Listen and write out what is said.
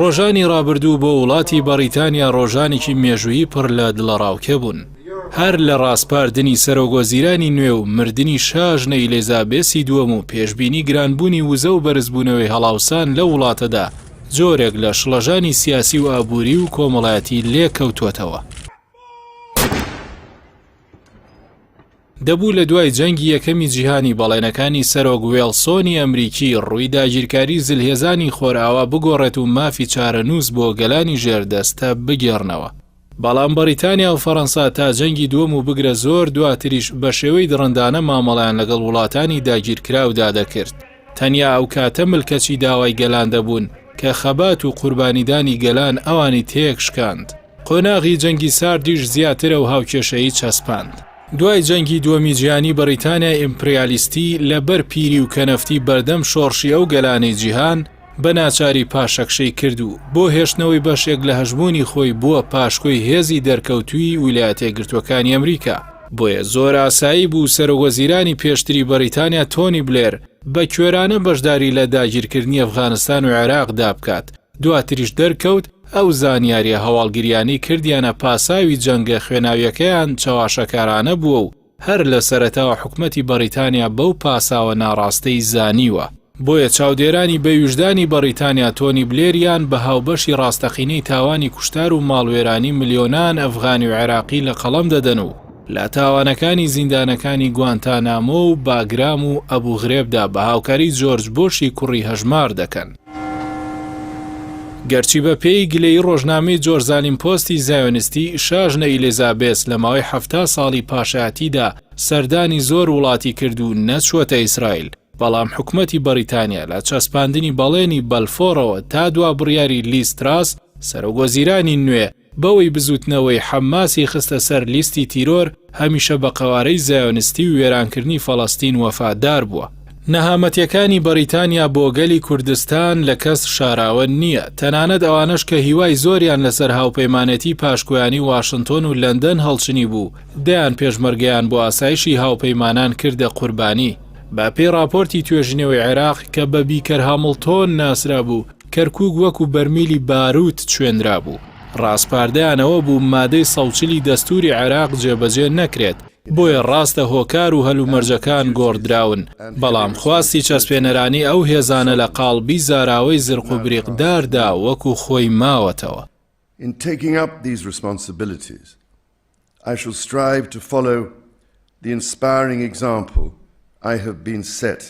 ڕۆژانی ڕابردوو بۆ وڵاتی بەڕیتانیا ڕۆژانێکی مێژوویی پڕ لە دڵەڕاوکێ بوون. هەر لە ڕاسپاردنی سەرۆکوەزیرانی نوێ و مردنی شاژنە ئیلێزابێسی دووەم و پێشبینی گرانبوونی وزە و بەرزبوونەوەی هەڵاوسان لەو وڵاتەدا جۆرێک لە شڵەژانی سیاسی و ئابووری و کۆمەڵایەتی لێکەوتووەتەوە. دەبوو لە دوای جەنگی یەکەمی جیهانی بەڵێنەکانی سەرۆک وێڵسۆنی ئەمریکی ڕووی داگیرکاری زلهێزانی خۆرئاوا بگۆڕێت و مافی چارەنووس بۆ گەلانی ژێردەستە بگێڕنەوە. بەڵام بەڕیتانیا و فەڕەنسا تا جەنگی دووەم و بگرە زۆر دواتریش بە شێوەی دڕندانە مامەڵەیان لەگەڵ وڵاتانی داگیرکراودا دەکرد. تەنیا ئەو کاتە ملکەچی داوای گەلان دەبوون کە خەبات و قوربانیدانی گەلان ئەوانی تێکشکاند. قۆناغی جەنگی ساردیش زیاتر ئەو هاوکێشەی چەسپاند. دوای جەنگی دووەمی جیهانی بەڕیتانیای ئیمپریالیستی لە بەر پیری و کەنەفتی بەردەم شۆڕشی ئەو گەلانەی جیهان بە ناچاری پاشەکشەی کرد و بۆ هێشتنەوەی بەشێک لە هەژموونی خۆی بووە پاشکۆی هێزی دەرکەوتووی ویلایەتەیەکگرتووەکانی ئەمریکا. بۆیە زۆر ئاسایی بوو سەرۆکوەزیرانی پێشتری بەڕیتانیا تۆنی بلێر بە کوێرانە بەشداری لە داگیرکردنی ئەفغانستان و عێراق دا بکات، دواتریش دەرکەوت ئەو زانیاریە هەواڵگریانەی کردیانە پاساوی جەنگە خوێناویەکەیان چەواشەکارانە بووە و هەر لە سەرەتاوە حکومەتی بەڕیتانیا بەو پاساوە ناڕاستەی زانیوە. بۆیە چاودێرانی بەویژدانی بەڕیتانیا تۆنی بلێریان بە هاوبەشی ڕاستەقینەی تاوانی کوشتار و ماڵوێرانی ملیۆنان ئەفغانی و عێراقی لە قەڵەم دەدەن و لە تاوانەکانی زیندانەکانی گوانتانامۆ و باگرام و ئەبوغرێبدا بە هاوکاری جۆرج بۆشی کوڕی هەژمار دەکەن. گەرچی بە پێی گلەیی ڕۆژنامەی جۆرزالیم پۆستی زایۆنیستی، شاژنە ئیلیزابێس لە ماوەی 70 ساڵی پاشایەتیدا سەردانی زۆر وڵاتی کرد و نەچووەتە ئیسرائیل، بەڵام حکومەتی بەڕیتانیا لە چەسپاندنی بەڵێنی بەلفۆڕەوە تا دوا بڕیاری لیز تراس، سەرۆکوەزیرانی نوێ، بەوەی بزووتنەوەی حەماسی خستە سەر لیستی تیرۆر، هەمیشە بە قەوارەی زایۆنستی و وێرانکردنی فەڵەستین وەفادار بووە. نەهامەتیەکانی بەڕیتانیا بۆ گەلی کوردستان لە کەس شاراوە نییە، تەنانەت ئەوانەش کە هیوای زۆریان لەسەر هاوپەیمانێتی پاشکۆیانی واشنتۆن و لەندەن هەڵچنیبوو، دەیان پێشمەرگەیان بۆ ئاسایشی هاوپەیمانان کردە قوربانی. بە پێی ڕاپۆرتی توێژینەوەی عێراق کە بە بیکەر هامڵتۆن ناسرابوو، کەرکووک وەکو بەرمیلی باروت چوێنرابوو. ڕاسپاردەیان ئەوە بوو مادەی 140 ی دەستووری عێراق جێبەجێ نەکرێت، بۆیە ڕاستە هۆکار و هەلومەرجەکان گۆڕدراون، بەڵام خواستی چەسپێنەرانی ئەو هێزانە لە قاڵبی زاراوەی زرق و بریقداردا وەکو خۆی ماوەتەوە. In taking up these responsibilities, I shall strive to follow the inspiring example I have been set.